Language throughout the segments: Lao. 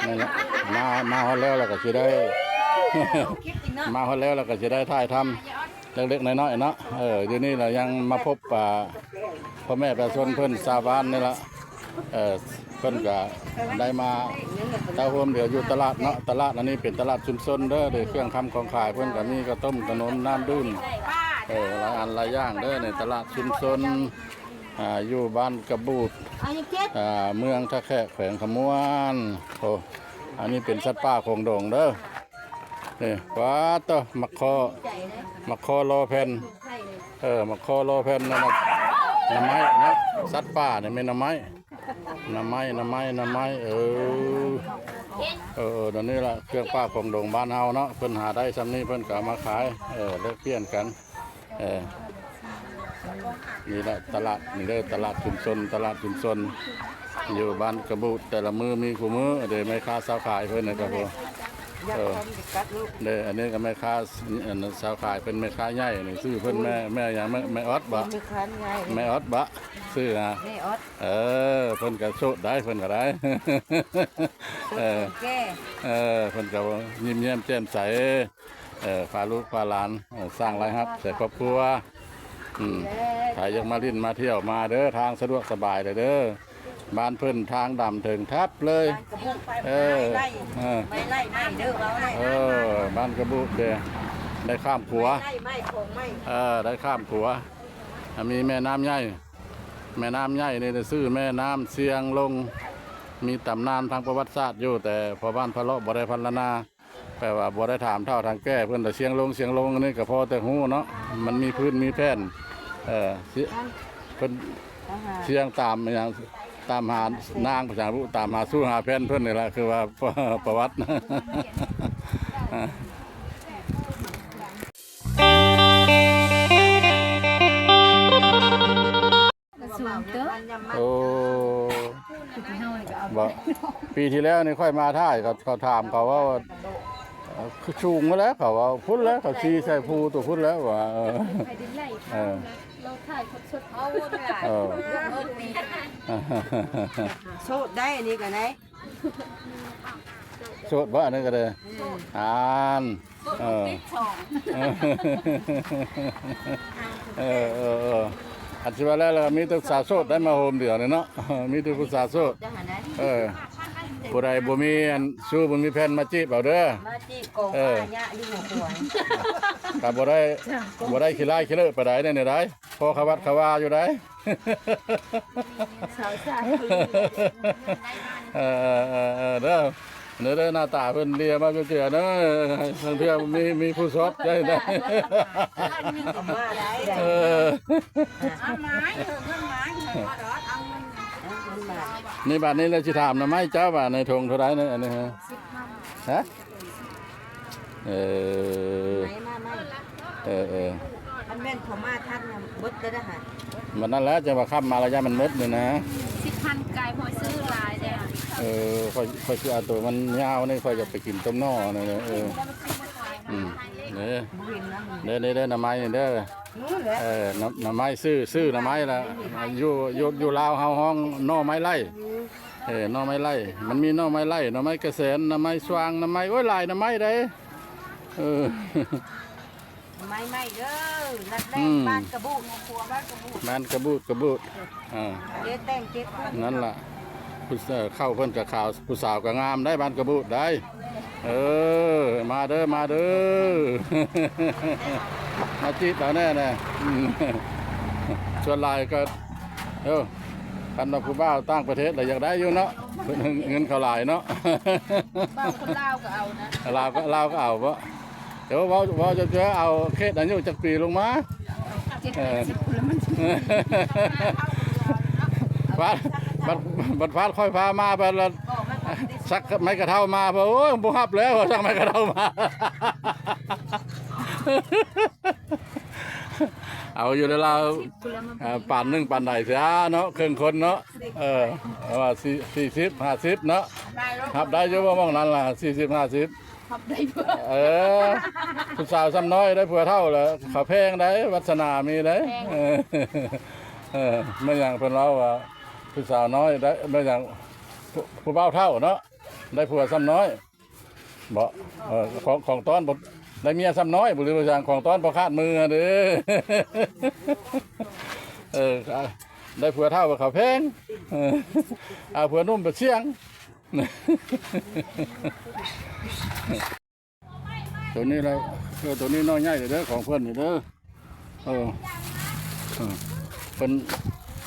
ນັ້ນລະ ມາ ມາຮອດແລ້ວ ແລ້ວກໍຊິໄດ້ ມາຮອດແລ້ວ ແລ້ວກໍຊິໄດ້ຖ່າຍທຳເລັກໆນ້ອຍໆເນາະ. ເອີ ຢູ່ນີ້ລະຍັງມາພົບ ອ່າ ພໍ່ແມ່ປະຊາຊົນເພິ່ນຊາວບ້ານນີ້ລະ ເອີ ເພິ່ນກະໄດ້ມາເຕົ້າໂຮມດຽວຢູ່ຕະຫຼາດເນາະ. ຕະຫຼາດອັນນີ້ເປັນຕະຫຼາດຊຸມຊົນເດີ ເດີ ເຄື່ອງຄຳຂອງຂາຍ ເພິ່ນກະມີເຂົ້າຕົ້ມ ຂະໜົມ ນ້ຳດື່ມ ເອີ ຫຼາຍອັນຫຼາຍຢ່າງເດີ ໃນຕະຫຼາດຊຸມຊົນ ອ່າ ຢູ່ບ້ານກະບູດ ອ່າ ເມືອງທ່າແຂກ ແຂວງຄຳມ່ວນ. ໂອ້ ອັນນີ້ເປັນສັດປ່າໂຂງດົງເດີ. ນີ້ ປາດໂທ້ ໝາກຄໍ່ ໝາກຄໍ່ລໍແຜ່ນ ເອີ ໝາກຄໍ່ລໍແຜ່ນ ນັ້ນນະ ໜໍ່ໄມ້ເນາະ ສັດປ່ານີ້ແມ່ນໜໍ່ໄມ້ ໜໍ່ໄມ້ ໜໍ່ໄມ້ ໜໍ່ໄມ້ ເອີ ເອີ ເອີ ດຽວນີ້ລະ ເຄື່ອງປ່າຂອງດົງບ້ານເຮົາເນາະ ເພິ່ນຫາໄດ້ຊ່ຳນີ້ ເພິ່ນກໍເອົາມາຂາຍ ເອີ ແລກປ່ຽນກັນ. ເອີ ນີ້ລະຕະຫຼາດ ນີ້ເດີ ຕະຫຼາດຊຸມຊົນ ຕະຫຼາດຊຸມຊົນ ຢູ່ບ້ານກະບູດ ແຕ່ລະມື້ມີຄູ່ມື້ເດ້ ແມ່ຄ້າຊາວຂາຍເພິ່ນນະຄັບ. ເອີ ເດ້ ອັນນີ້ກໍແມ່ຄ້າ ອັນຊາວຂາຍເພິ່ນ ແມ່ຄ້າໃຫຍ່ນີ້ ຊື່ເພິ່ນແມ່ ແມ່ຫຍັງ ແມ່ ແມ່ອອດບໍ? ແມ່ຄ້າໃຫຍ່ ແມ່ອອດບໍ? ຊື່ຫາ ແມ່ອອດ ເອີ ເພິ່ນກໍໂສດໄດ໋ ເພິ່ນກໍໄດ້ ເອີ ເອີ ເພິ່ນກໍຍິ້ມແຍ້ມແຈ່ມໃສ. ເອີ ພາລູກພາຫຼານ ເອີ ສ້າງລາຍຮັບໃສ່ຄອບຄົວ. ອືມ ໃຜຢາກມາຫຼິ້ນມາທ່ຽວມາເດີ ທາງສະດວກສະບາຍເລີຍເດີ ບ້ານເພິ່ນທາງດຳເຖິງທັບເລີຍ. ເອີ ເອີ ເອີ ບ້ານກະບູດເດ້ ໄດ້ຂ້າມຂົວ ເອີ ໄດ້ຂ້າມຂົວ ມີແມ່ນ້ຳໃຫຍ່ ແມ່ນ້ຳໃຫຍ່ນີ້ຊື່ແມ່ນ້ຳຊຽງລົງ ມີຕຳນານທາງປະຫວັດສາດຢູ່ ແຕ່ພໍ່ບ້ານພາເລາະບໍ່ໄດ້ພັນລະນາ ແປວ່າບໍ່ໄດ້ຖາມເຖົ້າຖາມແກ່ເພິ່ນ ແຕ່ຊຽງລົງ ຊຽງລົງ ອັນນີ້ກໍພໍແຕ່ຮູ້ເນາະ ມັນມີພື້ນມີແຜ່ນ ເອີ ຊຽງ ເພິ່ນ ຊຽງຕາມຫຍັງ ຕາມຫານາງ ຕາມຫາສູ່ຫາແຟນເພິ່ນນີ້ລະ ຄືວ່າປະຫວັດ. ສູງເຕີບ ໂອ້ ບໍ່ ປີທີ່ແລ້ວນີ້ຂ້ອຍມາຖ່າຍ ເຂົາ ເຂົາຖາມ ເຂົາເວົ້າວ່າ ເອີ ຄືສູງໝົດແລ້ວ ເຂົາເວົ້າ ພຸ້ນແລ້ວ ເຂົາຊີ້ໃສ່ພູຕົວພຸ້ນແລ້ວວ່າ ເອີ ເອີ ເອີ ໂສດໄດ໋ ອັນນີ້ກໍໄດ້ ໂສດບໍ່ ອັນນັ້ນກໍໄດ້ ອືມ ອ່ານ ເອີ ເອີ ເອີ ເອີ ອັນຊິວ່າແລ້ວ ແລ້ວມີແຕ່ສາວໂສດໄດ້ມາໂຮມດຽວນີ້ເນາະ ມີແຕ່ຜູ້ສາວໂສດ ເອີ ຜູ້ໃດບໍ່ມີອັນຊູ້ ບໍ່ມີແຟນ ມາຈີບເອົາເດີ ມາຈີບກອງ ເອີ ຜ້າຍະຢູ່ຫົວຂວາຍ ກໍບໍ່ໄດ້ ບໍ່ໄດ້ຂີ້ຮ້າຍຂີ້ເລີະປານໃດແນວໃດ ພໍຂະຫວັດຂະຫວາຢູ່ໃດ ສາວສາວ ເອີ ເອີ ເອີ ເອີ ເດີ ເດີ ເດີ ໜ້າຕາເພິ່ນເລຍມາເຈື່ອເນາະ ລາງເທື່ອມີ ມີຜູ້ຊອບໃຈໄດ້ ເອີ ເອົາໄມ້ເຖິງເງິນໄມ້ເຖິງມາດອກ ເອົາເງິນ ເອົາເງິນມາ ນີ້ບາດນີ້ລະຊິຖາມນະໄມ້ເຈົ້າວ່າໃນຖົງເທົ່າໃດນີ້ ອັນນີ້ຮະ ຮະ? ເອີ ໄມ້ມາໃໝ່ ເອີ ເອີ ຄັນແມ່ນເຂົາມາທັນນະ ເບິດແລ້ວນະຫະ ມັນນັ້ນແຫຼະ ຈັ່ງວ່າຄ້ຳມາລະຢ້ານມັນໝົດນີ້ນະ ສິບພັນກາຍພໍຊື້ຫຼາຍແດ່ ເອີ ຂ້ອຍ ຂ້ອຍຊິເອົາໂຕມັນຍາວນີ້ ຂ້ອຍຢາກໄປກິນຕົ້ມໜໍ່ນີ້ ເອີ ອືມ ເດ້ ບໍ່ເຫັນນະ ເດ້ ເດ້ ເດ້ ໜໍ່ໄມ້ນີ້ເດີ ເອີ ໜໍ່ ໜໍ່ໄມ້ ຊື້ ຊື້ໜໍ່ໄມ້ລະ ຢູ່ ຢູ່ ຢູ່ລາວເຮົາຮ້ອງໜໍ່ໄມ້ໄລ່ ເອີ ໜໍ່ໄມ້ໄລ່ ມັນມີໜໍ່ໄມ້ໄລ່ ໜໍ່ໄມ້ກະແສນ ໜໍ່ໄມ້ຊວາງ ໜໍ່ໄມ້ ໂອ້ຍ ຫຼາຍໜໍ່ໄມ້ໃດ໋ ເອີ ໄມ້ໃໝ່ເດີ ລັດແລກ ອືມ ບ້ານກະບູດ ຄົວບ້ານກະບູດ ບ້ານກະບູດ ກະບູດ ເອີ ເຈັດແຕ່ງເຈັດຄົນ ນັ້ນລະ ຜູ້ ເອີ ເຂົ້າເພິ່ນກະຂາວ ຜູ້ສາວກະງາມໄດ໋ ບ້ານກະບູດໄດ໋ ເອີ ມາເດີ ມາເດີ ມາຈີບເອົາແນ່ນະ ອືມ ສ່ວນຫຼາຍກໍ ເອີ ຄັນວ່າຜູ້ບ່າວຕ່າງປະເທດລະຢາກໄດ້ຢູ່ເນາະ ເງິນເຂົາຫຼາຍເນາະ ບ່າວຄົນລາວກໍເອົານະ ລາວກໍ ລາວກໍເອົາບໍ? ເອີ ເວົ້າ ເວົ້າເຈົ້າເອົາເຂດອາຍຸຈັກປີລົງມາ ເຈັດແປດສິບພຸ້ນລະມັນ ເອີ ບາດ ບາດ ບາດຟາດຂ້ອຍພາມາ ບາດລະສັກໄມ້ກະເທົ້າມາ ໂອ້ຍ ບໍ່ຮັບແລ້ວ ສັກໄມ້ກະເທົ້າມາ ເອົາຢູ່ແລ້ວລາວ ເອີ ປານໜຶ່ງປານໃດເທື່ອເນາະ ເຄິ່ງຄົນເນາະ ເອີ ວ່າສີ່ ສີ່ສິບ ຫ້າສິບເນາະ ຮັບໄດ້ຢູ່ບໍ່ ໝ່ອງນັ້ນລະ ສີ່ສິບ ຫ້າສິບ ຮັບໄດ້ບໍ່ ເອີ ຜູ້ສາວສ່ຳນ້ອຍໄດ້ຜົວເຖົ້າແລ້ວ ເຂົາແພງໄດ໋ ວັດສະໜາມີໄດ໋ ເອີ ເອີ ແມ່ນຫຍັງເພິ່ນເວົ້າວ່າ ຜູ້ສາວນ້ອຍໄດ້ ແມ່ນຫຍັງ ຜູ້ ຜູ້ບ່າວເຖົ້າເນາະ ໄດ້ຜົວຊ່ຳນ້ອຍ ບໍ່ ເອີ ຂອງ ຂອງຕ້ອນບໍ່ ໄດ້ເມຍຊ່ຳນ້ອຍ ບໍ່ ຫຼືວ່າຫຍັງ ຂອງຕ້ອນບໍ່ຂາດມືເດ້ ເອີ ໄດ້ຜົວເຖົ້າເຂົາແພງ ເອີ ເອົາຜົວໜຸ່ມໄປສ່ຽງ ໂຕນີ້ລະ ເອີ ໂຕນີ້ນ້ອຍໃຫຍ່ເດີ ຂອງເພິ່ນນີ້ເດີ. ເອີ ເອີ ເພິ່ນ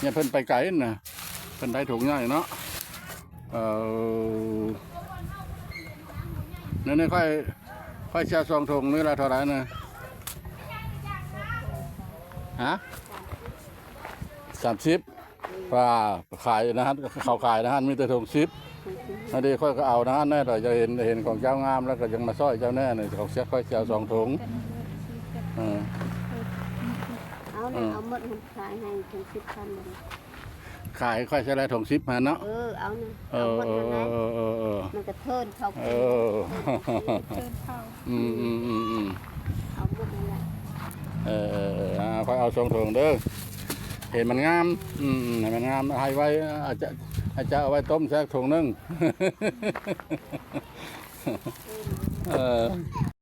ຍາມເພິ່ນໄປໄກນະ ເພິ່ນໄດ້ຖົງໃຫຍ່ເນາະ ເອີ ນີ້ ນີ້ຂ້ອຍ ຂ້ອຍເສຍສອງຖົງນີ້ລະເທົ່າໃດນະ? ຮະ? ສາມສິບ ວ່າຂາຍນະຫັ້ນ ເຂົາຂາຍນະຫັ້ນມີແຕ່ຖົງສິບ ອັນນີ້ຂ້ອຍກໍເອົານະຫັ້ນແດ່ ແຕ່ຢາກເຫັນ ເຫັນຂອງເຈົ້າງາມແລ້ວກໍຍັງມາຊ່ອຍເຈົ້າແດ່ນີ້ ຂອງເສຍ ຂ້ອຍເສຍສອງຖົງ ເອີ ເອົານະ ເອີ ເອົາໝົດຫັ້ນ ຂາຍໃຫ້ຖົງສິບພັນ ຂາຍຂ້ອຍໃສ່ລະຖົງສິບຫັ້ນເນາະ ເອີ ເອົານະ ເອີ ເອົາໝົດຫັ້ນນະ ເອີ ເອີ ເອີ ເອີ ມັນກະເທີນເຂົ້າ ເອີ ເທີນເຂົ້າ ອືມ ອືມ ອືມ ອືມ ເອົາໝົດຫັ້ນແຫຼະ ເອີ ເອີ ເອີ ອ່າ ຂ້ອຍເອົາສອງຖົງເດີ ເຫັນມັນງາມ ອືມ ອືມ ໃຫ້ມັນງາມ ໃຫ້ໄວ້ ອາດຈະ ອາດຈະເອົາໄວ້ຕົ້ມແຊກຖົງໜຶ່ງ ເອີ